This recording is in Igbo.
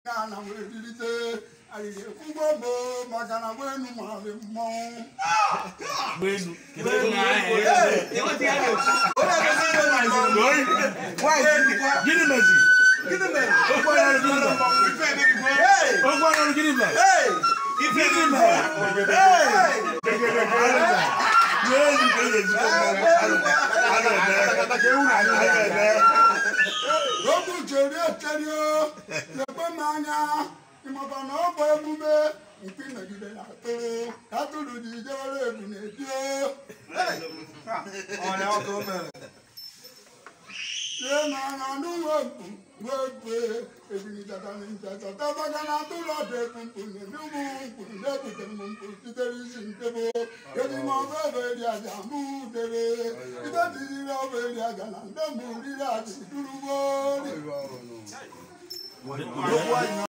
Na wee bilite arịrị ekwugbo bụ maka na wenu marị mmọnwụ. Gịnị mezi? Okwu ọrụ gịnị mere? Okwu ọrụ gịnị mere? Gịnị mere? Okwu chere echere lekwe m anya ịmakwa na ọ bụ emume mkpi megidere atụrụ atụrụ ji jewere ebu na-eji lee m anya n'ụwa mkpu wekwe ebinitatanitatatabaga na atụrụ ọdụ ekwu mkpu na-eme ụmụ mkpu na-ebutere m mkpu sitere isi ntebo eji m ọbụ ebe eri aja mụ dere ibe tiziri ọbụ eri aja na ndị mụ riri aja durugbo.